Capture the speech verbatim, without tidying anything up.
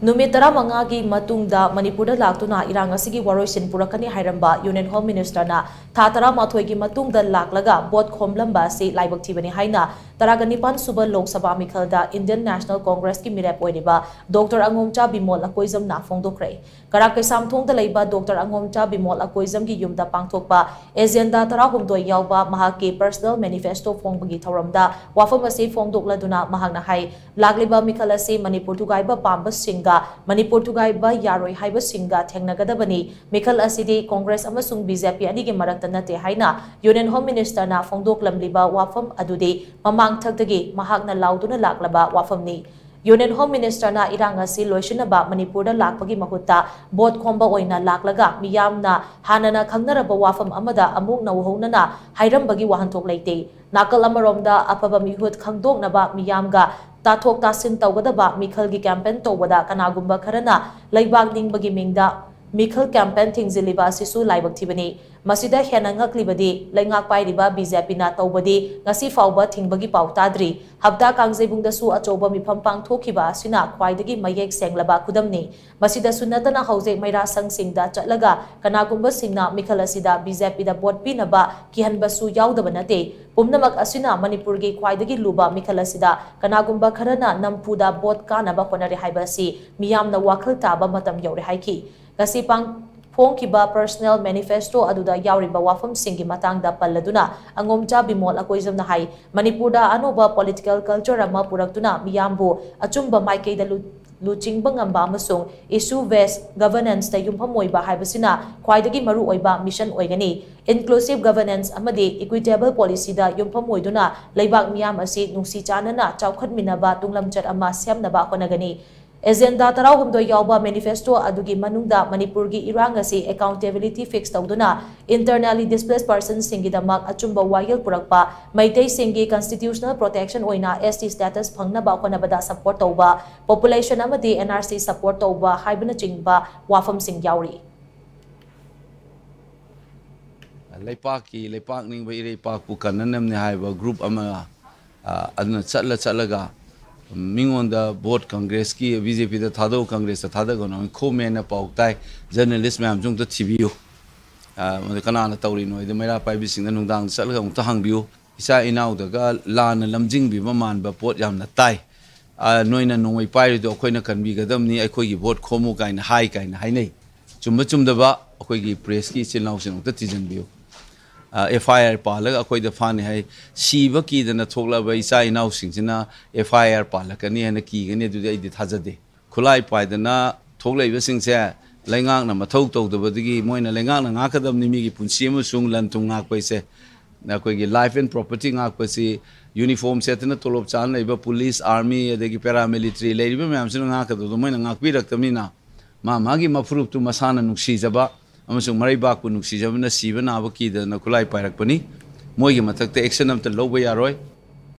ꯅꯨꯃꯤꯠ ꯇꯔꯥꯃꯉꯥꯒꯤ ꯃꯇꯨꯡꯗ ꯃꯅꯤꯄꯨꯔꯗ ꯂꯥꯛꯇꯨꯅ ꯏꯔꯥꯡ ꯑꯁꯤꯒꯤ ꯋꯥꯔꯣꯏꯁꯤꯟ ꯄꯨꯔꯛꯀꯅꯤ ꯍꯥꯏꯔꯝꯕ Union Home Minister ꯅ ꯊꯥ ꯇꯔꯥꯃꯥꯊꯣꯏꯒꯤ ꯃꯇꯨꯡꯗ ꯂꯥꯛꯂꯒ ꯚꯣꯠ ꯈꯣꯝꯂꯝꯕ ꯑꯁꯤ ꯂꯥꯏꯕꯛ ꯊꯤꯕꯅꯤ ꯍꯥꯏꯅ ꯇꯔꯥꯒ ꯅꯤꯄꯥꯟ ꯁꯨꯕ Lok Sabha ꯃꯤꯈꯜꯗ Indian National Congress ꯀꯤ ꯃꯤꯔꯦꯞ ꯑꯣꯏꯔꯤꯕ Doctor ꯑꯉꯣꯝꯆꯥ ꯕꯤꯃꯣꯜ ꯑꯀꯣꯏꯖꯝꯅ ꯐꯣꯡꯗꯣꯛꯈ꯭ꯔꯦ꯫ ꯀꯔꯥꯛ ꯀꯩꯁꯥꯝꯊꯣꯡꯗ ꯂꯩꯕ Doctor ꯑꯉꯣꯝꯆꯥ ꯕꯤꯃꯣꯜ ꯑꯀꯣꯏꯖꯝꯒꯤ ꯌꯨꯝꯗ ꯄꯥꯡꯊꯣꯛꯄ Agenda ꯇꯔꯥꯍꯨꯝꯗꯣꯏ ꯌꯥꯎꯕ ꯃꯍꯥꯛꯀꯤ personal manifesto ꯐꯣꯡꯕꯒꯤ ꯊꯧꯔꯝꯗ ꯋꯥꯐꯝ ꯑꯁꯤ ꯐꯣꯡꯗꯣꯛꯂꯗꯨꯅ ꯃꯍꯥꯛꯅ ꯍꯥꯏ, ꯂꯥꯛꯂꯤꯕ ꯃꯤꯈꯜ ꯑꯁꯤ ꯃꯅꯤꯄꯨꯔ ꯊꯨꯒꯥꯏꯕ ꯄꯥꯝꯕꯁꯤꯡꯒ ꯃꯅꯤꯄꯨꯔ ꯊꯨꯒꯥꯏꯕ ꯌꯥꯔꯣꯏ ꯍꯥꯏꯕꯁꯤꯡꯒ ꯊꯦꯡꯅꯒꯗꯕꯅꯤ꯫ ꯃꯤꯈꯜ ꯑꯁꯤꯗꯤ Congress ꯑꯃꯁꯨꯡ B J P ꯑꯅꯤꯒꯤ ꯃꯔꯛꯇ ꯅꯠꯇꯦ ꯍꯥꯏꯅ Union Home Minister ꯅ ꯐꯣꯡꯗꯣꯛꯂꯝꯂꯤꯕ ꯋꯥꯐꯝ ꯑꯗꯨꯗꯤ ꯃꯃꯥꯡꯊꯛꯇꯒꯤ ꯃꯍꯥꯛꯅ ꯂꯥꯎꯗꯨꯅ ꯂꯥꯛꯂꯕ ꯋꯥꯐꯝꯅꯤ꯫ Union Home Minister ꯅ ꯏꯔꯥꯡ ꯑꯁꯤ ꯂꯣꯏꯁꯤꯟꯅꯕ ꯃꯅꯤꯄꯨꯔꯗ ꯂꯥꯛꯄꯒꯤ ꯃꯍꯨꯠꯇ ꯚꯣꯠ ꯈꯣꯝꯕ ꯑꯣꯏꯅ ꯂꯥꯛꯂꯒ ꯃꯤꯌꯥꯝꯅ ꯍꯥꯟꯅꯅ ꯈꯪꯅꯔꯕ ꯋꯥꯐꯝ ꯑꯃꯗ ꯑꯃꯨꯛ ꯅꯧꯍꯧꯅꯅ ꯍꯥꯏꯔꯝꯕꯒꯤ ꯋꯥꯍꯟꯊꯣꯛ ꯂꯩꯇꯦ꯫ ꯅꯥꯀꯜ ꯑꯃꯔꯣꯝꯗ ꯑꯐꯕ ꯃꯤꯍꯨꯠ ꯈꯪꯗꯣꯛꯅꯕ ꯃꯤꯌꯥꯝꯒ ꯇꯥꯊꯣꯛ ꯇꯥꯁꯤꯟ ꯇꯧꯒꯗꯕ ꯃꯤꯈꯜꯒꯤ campaign ꯇꯧꯕꯗ ꯀꯅꯥꯒꯨꯝꯕ ꯈꯔꯅ ꯂꯩꯕꯥꯛ ꯅꯤꯡꯕꯒꯤ ꯃꯤꯡꯗ ꯃꯤꯈꯜ campaign ꯊꯤꯡꯖꯤꯜꯂꯤꯕ ꯑꯁꯤꯁꯨ ꯂꯥꯏꯕꯛ ꯊꯤꯕꯅꯤ꯫ ꯃꯁꯤꯗ ꯍꯦꯟꯅ ꯉꯛꯂꯤꯕꯗꯤ ꯂꯩꯉꯥꯛ ꯄꯥꯏꯔꯤꯕ B J P ꯅ ꯇꯧꯕꯗꯤ ꯉꯁꯤ ꯐꯥꯎꯕ ꯊꯤꯡꯕꯒꯤ ꯄꯥꯎ ꯇꯥꯗ꯭ꯔꯤ꯫ ꯍꯞꯇꯥ ꯀꯥꯡꯖꯩꯕꯨꯡꯗꯁꯨ ꯑꯆꯧꯕ ꯃꯤꯐꯝ ꯄꯥꯡꯊꯣꯛꯈꯤꯕ ꯑꯁꯤꯅ ꯈ꯭ꯋꯥꯏꯗꯒꯤ ꯃꯌꯦꯛ ꯁꯦꯡꯂꯕ ꯈꯨꯗꯝꯅꯤ꯫ ꯃꯁꯤꯗꯁꯨ ꯅꯠꯇꯅ ꯍꯧꯖꯤꯛ ꯃꯩꯔꯥ ꯁꯪꯁꯤꯡꯗ ꯆꯠꯂꯒ ꯀꯅꯥꯒꯨꯝꯕꯁꯤꯡꯅ ꯃꯤꯈꯜ ꯑꯁꯤꯗ B J P ꯗ ꯚꯣꯠ ꯄꯤꯅꯕ ꯀꯤꯍꯟꯕꯁꯨ ꯌꯥꯎꯗꯕ ꯅꯠꯇꯦ꯫ ꯄꯨꯝꯅꯃꯛ ꯑꯁꯤꯅ ꯃꯅꯤꯄꯨꯔꯒꯤ ꯈ꯭ꯋꯥꯏꯗꯒꯤ ꯂꯨꯕ ꯃꯤꯈꯜ ꯑꯁꯤꯗ ꯀꯅꯥꯒꯨꯝꯕ ꯈꯔꯅ ꯅꯝꯐꯨꯗ ꯚꯣꯠ ꯀꯥꯅꯕ ꯍꯣꯠꯅꯔꯦ ꯍꯥꯏꯕ ꯑꯁꯤ ꯃꯤꯌꯥꯝꯅ ꯋꯥꯈꯜ ꯇꯥꯕ ꯃꯇꯝ ꯌꯧꯔꯦ ꯍꯥꯏꯈꯤ꯫ ꯉꯁꯤ ꯄꯥꯡ-, ꯐꯣꯡꯈꯤꯕ personal manifesto ꯑꯗꯨꯗ ꯌꯥꯎꯔꯤꯕ ꯋꯥꯐꯝꯁꯤꯡꯒꯤ ꯃꯇꯥꯡꯗ ꯄꯜꯂꯗꯨꯅ ꯑꯉꯣꯝꯆꯥ ꯕꯤꯃꯣꯜ ꯑꯀꯣꯏꯖꯝꯅ ꯍꯥꯏ, ꯃꯅꯤꯄꯨꯔꯗ ꯑꯅꯧꯕ political culture ꯑꯃ ꯄꯨꯔꯛꯇꯨꯅ ꯃꯤꯌꯥꯝꯕꯨ ꯑꯆꯨꯝꯕ ꯃꯥꯏꯀꯩꯗ ꯂꯨ-, ꯂꯨꯆꯤꯡꯕ ꯉꯝꯕ ꯑꯃꯁꯨꯡ issue based governance ꯇ ꯌꯨꯝꯐꯝ ꯑꯣꯏꯕ ꯍꯥꯏꯕꯁꯤꯅ ꯈ꯭ꯋꯥꯏꯗꯒꯤ ꯃꯔꯨꯑꯣꯏꯕ mission ꯑꯣꯏꯒꯅꯤ꯫ Inclusive governance ꯑꯃꯗꯤ equitable policy ꯗ ꯌꯨꯝꯐꯝ ꯑꯣꯏꯗꯨꯅ ꯂꯩꯕꯥꯛ ꯃꯤꯌꯥꯝ ꯑꯁꯤ ꯅꯨꯡꯁꯤ ꯆꯥꯟꯅꯅ ꯆꯥꯎꯈꯠꯃꯤꯟꯅꯕ ꯇꯨꯡꯂꯝꯆꯠ ꯑꯃ ꯁꯦꯝꯅꯕ ꯍꯣꯠꯅꯒꯅꯤ꯫ Agenda ꯇꯔꯥꯍꯨꯝꯗꯣꯏ ꯌꯥꯎꯕ manifesto ꯑꯗꯨꯒꯤ ꯃꯅꯨꯡꯗ ꯃꯅꯤꯄꯨꯔꯒꯤ ꯏꯔꯥꯡ ꯑꯁꯤ accountability fix ꯇꯧꯗꯨꯅ internally displaced person ꯁꯤꯡꯒꯤꯗꯃꯛ ꯑꯆꯨꯝꯕ ꯋꯥꯌꯦꯜ ꯄꯨꯔꯛꯄ, ꯃꯩꯇꯩꯁꯤꯡꯒꯤ constitutional protection ꯑꯣꯏꯅ S T status ꯐꯪꯅꯕ ꯍꯣꯠꯅꯕꯗ support ꯇꯧꯕ, population ꯑꯃꯗꯤ N R C support ꯇꯧꯕ ꯍꯥꯏꯕꯅꯆꯤꯡꯕ ꯋꯥꯐꯝꯁꯤꯡ ꯌꯥꯎꯔꯤ꯫ ꯂꯩꯄꯥꯛꯀꯤ, ꯂꯩꯄꯥꯛ ꯅꯤꯡꯕ ꯏꯔꯩꯄꯥꯛꯄꯨ ꯀꯟꯅꯅꯕꯅꯤ ꯍꯥꯏꯕ group ꯑꯃ, ꯑ, ꯑꯗꯨꯅ ꯆꯠꯂ ꯆꯠꯂꯒ ꯃꯤꯉꯣꯟꯗ ꯚꯣꯠ ꯀꯪꯒ꯭ꯔꯦꯁꯀꯤ, ꯕꯤ ꯖꯦ ꯄꯤꯗ ꯊꯥꯗꯧ, ꯀꯪꯒ꯭ꯔꯦꯁꯇ ꯊꯥꯗꯒꯅꯣ ꯍꯥꯏꯅ ꯈꯣꯝꯃꯦꯅ ꯄꯥꯎ ꯇꯥꯏ꯫ ꯖꯔꯅꯦꯂꯤꯁ ꯃꯌꯥꯝꯁꯨ ꯑꯝꯇ ꯊꯤꯕꯤꯌꯨ꯫ ꯑ, ꯃꯗꯨ ꯀꯅꯥꯅ ꯇꯧꯔꯤꯅꯣ ꯍꯥꯏꯗꯤ ꯃꯩꯔꯥ ꯄꯥꯏꯕꯤꯁꯤꯡꯗ ꯅꯨꯡꯗꯥꯡꯗ ꯆꯠꯂꯒ ꯑꯃꯨꯛꯇ ꯍꯪꯕꯤꯌꯨ꯫ ꯏꯆꯥ ꯏꯅꯥꯎꯗꯒ ꯂꯥꯟꯅ ꯂꯝꯖꯤꯡꯕꯤꯕ ꯃꯥꯟꯕ ꯄꯣꯠ ꯌꯥꯝꯅ ꯇꯥꯏ꯫ ꯑ, "ꯅꯣꯏꯅ ꯅꯣꯡꯃꯩ ꯄꯥꯏꯔꯤꯗꯣ ꯑꯩꯈꯣꯏꯅ ꯀꯟꯕꯤꯒꯗꯕꯅꯤ, ꯑꯩꯈꯣꯏꯒꯤ ꯚꯣꯠ ꯈꯣꯝꯃꯨ" ꯀꯥꯏꯅ ꯍꯥꯏ ꯀꯥꯏꯅ ꯍꯥꯏꯅꯩ꯫ ꯆꯨꯝꯕ ꯆꯨꯝꯗꯕ ꯑꯩꯈꯣꯏꯒꯤ ꯄ꯭ꯔꯦꯁꯀꯤ ꯏꯆꯤꯜ ꯏꯅꯥꯎꯁꯤꯡ ꯑꯃꯨꯛꯇ ꯊꯤꯖꯤꯟꯕꯤꯌꯨ꯫ ꯑ, ꯑꯦꯐ ꯑꯥꯏ ꯑꯥꯔ ꯄꯥꯜꯂꯒ ꯑꯩꯈꯣꯏꯗ ꯐꯥꯅꯤ ꯍꯥꯏ꯫ ꯁꯤꯕ ꯀꯤꯗꯅ ꯊꯣꯛꯂꯕ ꯏꯆꯥ ꯏꯅꯥꯎꯁꯤꯡꯁꯤꯅ ꯑꯦꯐ ꯑꯥꯏ ꯑꯥꯔ ꯄꯥꯜꯂꯛꯀꯅꯤ ꯍꯥꯏꯅ ꯀꯤꯒꯅꯤ, ꯑꯗꯨꯗꯤ ꯑꯩꯗꯤ ꯊꯥꯖꯗꯦ꯫ ꯈꯨꯠꯂꯥꯏ ꯄꯥꯏꯗꯅ ꯊꯣꯛꯂꯛꯏꯕꯁꯤꯡꯁꯦ ꯂꯩꯉꯥꯛꯅ ꯃꯊꯧ ꯇꯧꯗꯕꯗꯒꯤ ꯃꯣꯏꯅ ꯂꯩꯉꯥꯛꯅ ꯉꯥꯛꯀꯗꯕꯅꯤ, ꯃꯤꯒꯤ ꯄꯨꯟꯁꯤ ꯑꯃꯁꯨꯡ ꯂꯟ ꯊꯨꯝ ꯉꯥꯛꯄ ꯍꯥꯏꯁꯦ꯫ ꯑꯩꯈꯣꯏꯒꯤ life and property ꯉꯥꯛꯄꯁꯤ, ꯌꯨꯅꯤꯐꯣꯔꯝ ꯁꯦꯠꯇꯅ ꯇꯣꯂꯣꯞ ꯆꯥꯅ ꯂꯩꯕ ꯄꯨꯂꯤꯁ, ꯑꯥꯔꯃꯤ, ꯑꯗꯒꯤ ꯄꯦꯔꯥꯃꯤꯂꯤꯇꯔꯤ ꯂꯩꯔꯤꯕ ꯃꯌꯥꯝꯁꯤꯅ ꯉꯥꯛꯀꯗꯕꯗꯣ ꯃꯣꯏꯅ ꯉꯥꯛꯄꯤꯔꯛꯇꯕꯅꯤꯅ, ꯃꯥ ꯃꯥꯒꯤ ꯃꯐꯨꯔꯨꯞꯇꯨ ꯃꯁꯥꯅ ꯅꯨꯡꯁꯤꯖꯕ ꯑꯃꯁꯨꯡ ꯃꯔꯩꯕꯥꯛꯄꯨ ꯅꯨꯡꯁꯤꯖꯕꯅ ꯁꯤꯕ ꯅꯥꯕ ꯀꯤꯗꯅ ꯈꯨꯠꯂꯥꯏ ꯄꯥꯏꯔꯛꯄꯅꯤ꯫ ꯃꯣꯏꯒꯤ ꯃꯊꯛꯇ ꯑꯦꯛꯁꯟ ꯑꯝꯇ ꯂꯧꯕ ꯌꯥꯔꯣꯏ꯫